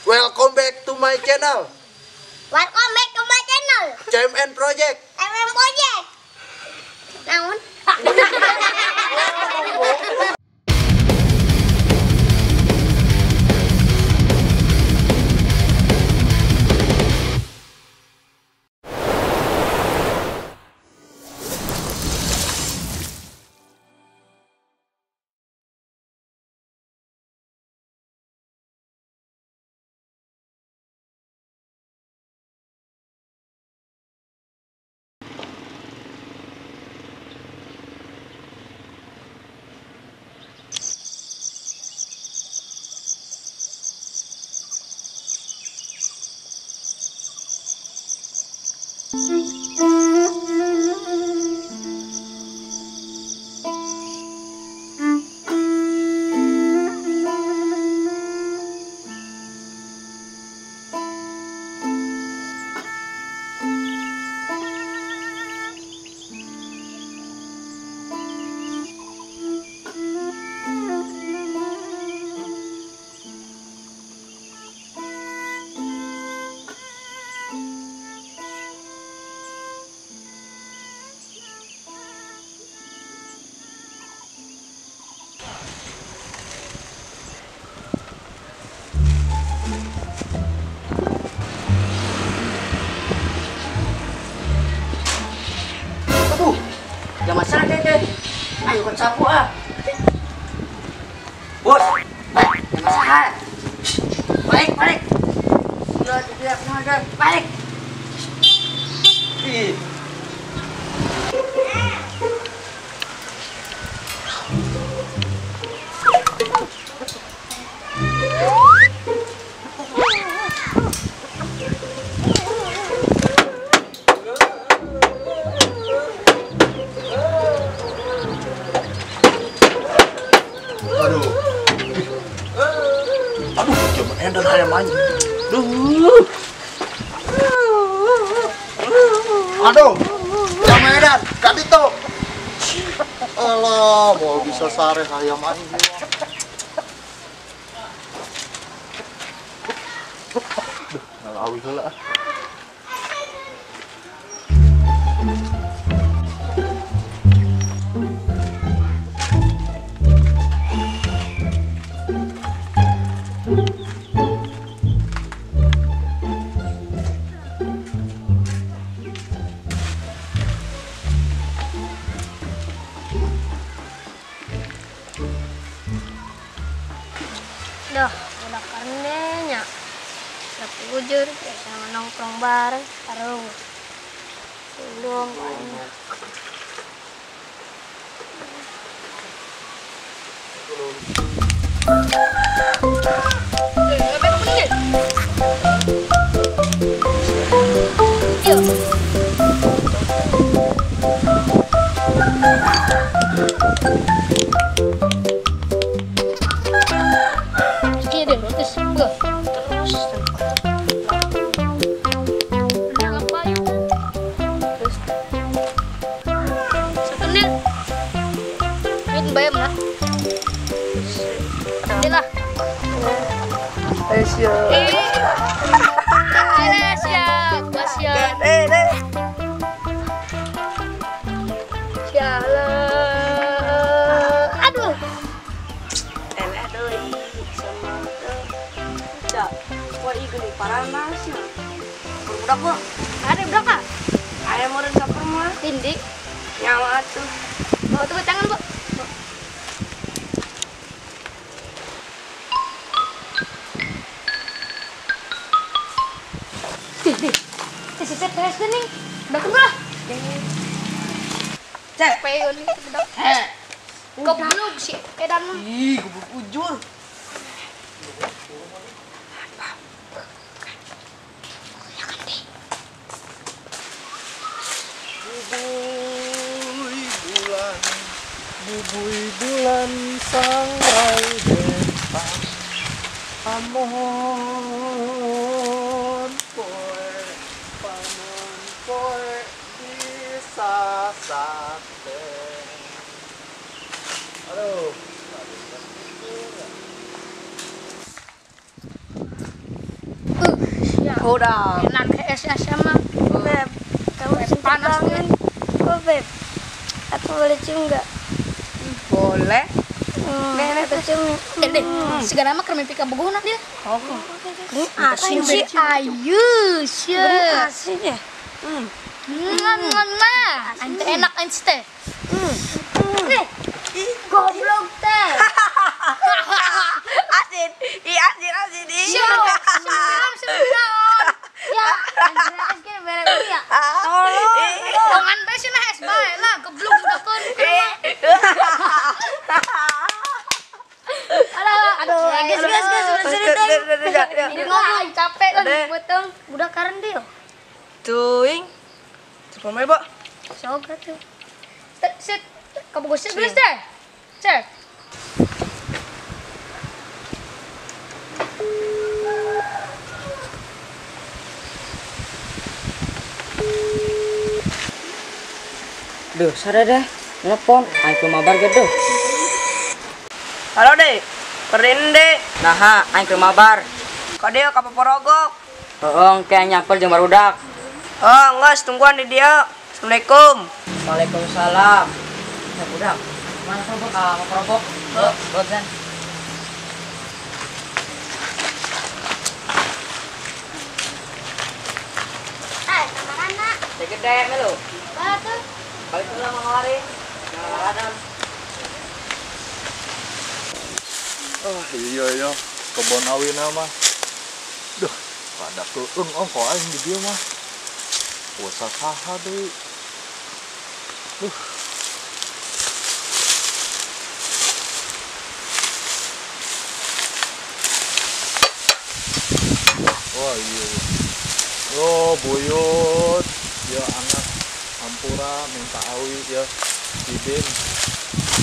Welcome back to my channel. Welcome back to my channel. CMN Project. CMN Project. Naon? Jangan masalah deh. Ayo kan sapu ah. Bos, jangan masalah. Balik, balik. Udah, tidak ada. Balik. Ih. Aduh, dan ayam anjing. Duh. Aduh, jangan edan, kadito. Alah, mau bisa sare ayam anjing. Duh, ngalawi heula. Duh, udah karenanya. Udah bujur, biasa nongkrong bareng, taruh. Belum kayaknya. Yuk. Aduh. Budak kok. Ada budak kak? Ayam orang saper mah. Tindi. Nyawa tuh. Bawa tuh tangan, Bu. Tindi. Sisip terus nih. Udah kebelah. Cek. Peon budak. Goblok si edan mah. Ih, goblok ujur. Bubui bulan sangrai bentang amon poe panon poe bisa sate. Aduh, Udah. Enak es sama. Beb, kamu panas banget. Oh, Beb. Aku boleh cium enggak? Boleh. Nih, aku cium. Deh, segala mah keur mimpi kabogohna dia. Oh. Asin sih. Ayu, sia. Asin ya? Nah, enak aing teh. Goblok teh. Asin, asin, asin. Sembilan. Ya, anjir es ge bere ya. Tolong. Dongan bae cenah es bae lah, goblok budakeun. Alah, aduh, Gas gas gas cerita. Ini ngomong capek kan beteng. Budak karen dia. Tuing. Coba Mbak. Sok atuh. Set, kamu gosip geus teh. Cek. Duh, sada deh. Telepon, aing ke mabar ge duh. Halo, Dek. Keren, Dek. Naha, aing ke mabar. Ka dieu ka Paporogok. Heeh, engke nyamper jeung barudak. Oh, geus tungguan di dieu. Assalamualaikum. Waalaikumsalam. Ya budak. Mana kerobok ka Paporogok? Heeh, bagian. Eh, kamarana? Gede melu. Batu. Balik dulu sama lari. Jalan. Ah, iya iya, kebon awina mah. Duh, pada keung ongko aing di dieu mah. Puasa saha deui. Duh. Wah, iya. Yo, buyut, ya anak hampura minta awi ya izin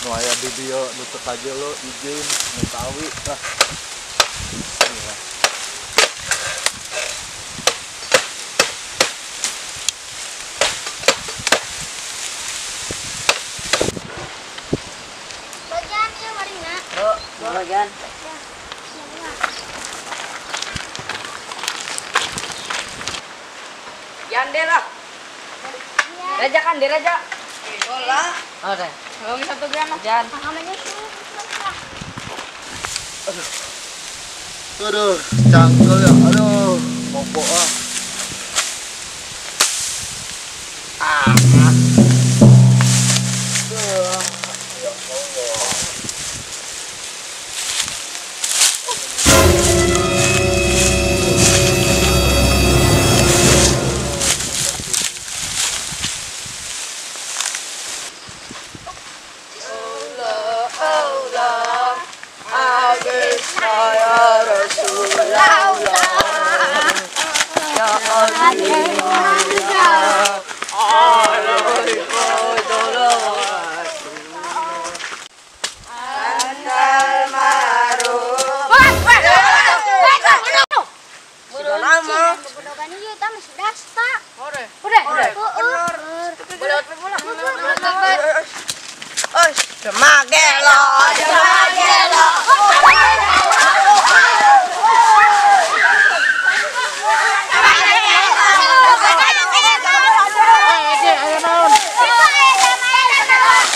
nu aya di dieu nu teu kajeuleu izin minta awi lah. Bismillah. Bagian ieu marina. Heuh, bagian. Yan deh lah. Raja kan, raja. Bola. Oh, deh. Ngomong satu gram. Jan. Aduh. Aduh, cangkel ya. Aduh, mopok ah. Ah. Ya Allah.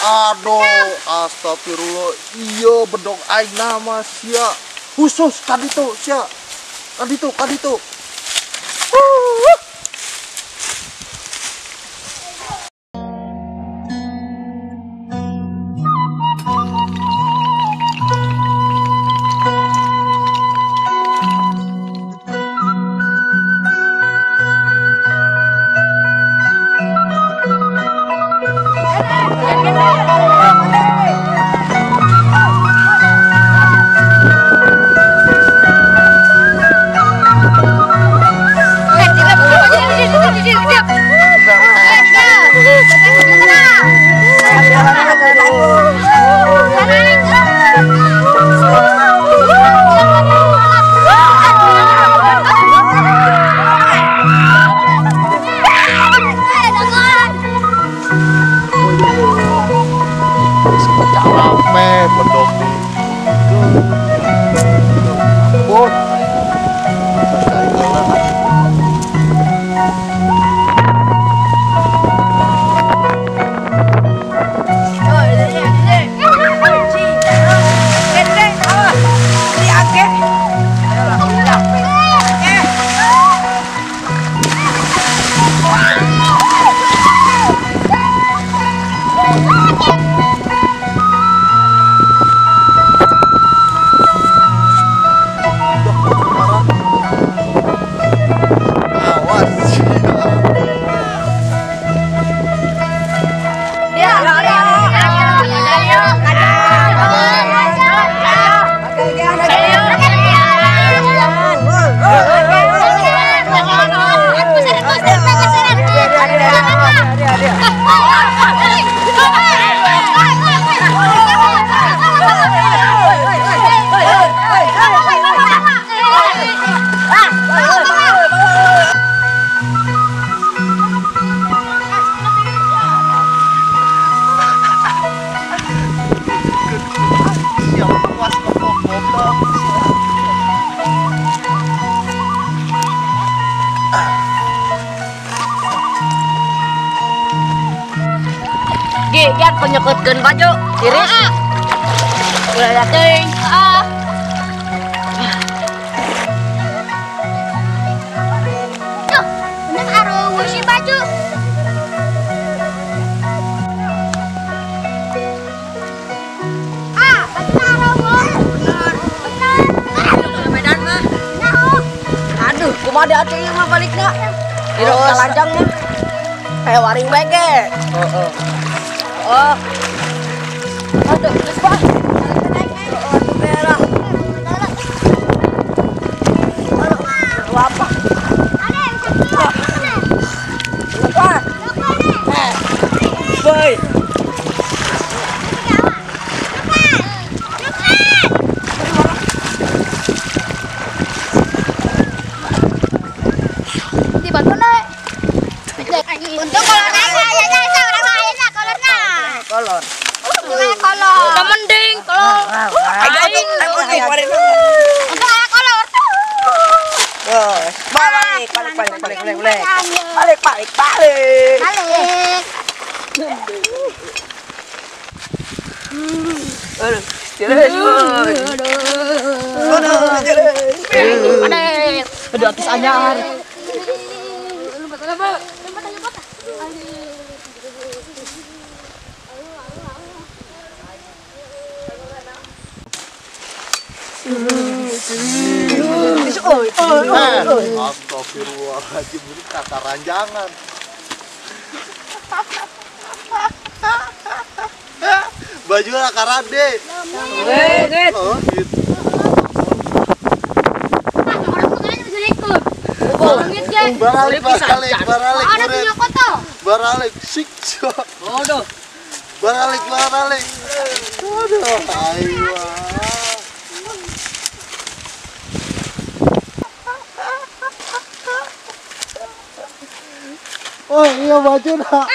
Aduh, astagfirullah. Iya, bedog aing nama sia. Khusus kaditu sia. Kaditu, kaditu. Hey, Bagian penyekutkeun baju tiris. Ulah teuing. Heeh. Tuh, bener aruh si baju. Ah, baju aruh. Bener. Bener. Aduh, Medan mah. Nah, aduh, kumaha da atuh ieu mah balikna? Dirok kalanjang mah. Kayak waring bae ge. Heeh. Oh. Aduh, geus bah. Aduh, merah. Aduh, apa? Ada yang sakit. Lupa. Boy. Dibantu naik. Untung kalau naik ya ya orang lain lah kolorna. Kolor. Kolor. Udah mending kolor. Aing untung ada kolor. Balik balik balik balik balik balik. Balik balik balik. Balik. Aduh, jelas. Aduh, jelas. Aduh, atas anyar. Astagfirullahaladzim, ini kata ranjangan. Baju lah karade. Oh, gitu. Baralik, baralik, baralik, baralik, sik, baralik, baralik. Aduh, ayo. Oh iya baju nak.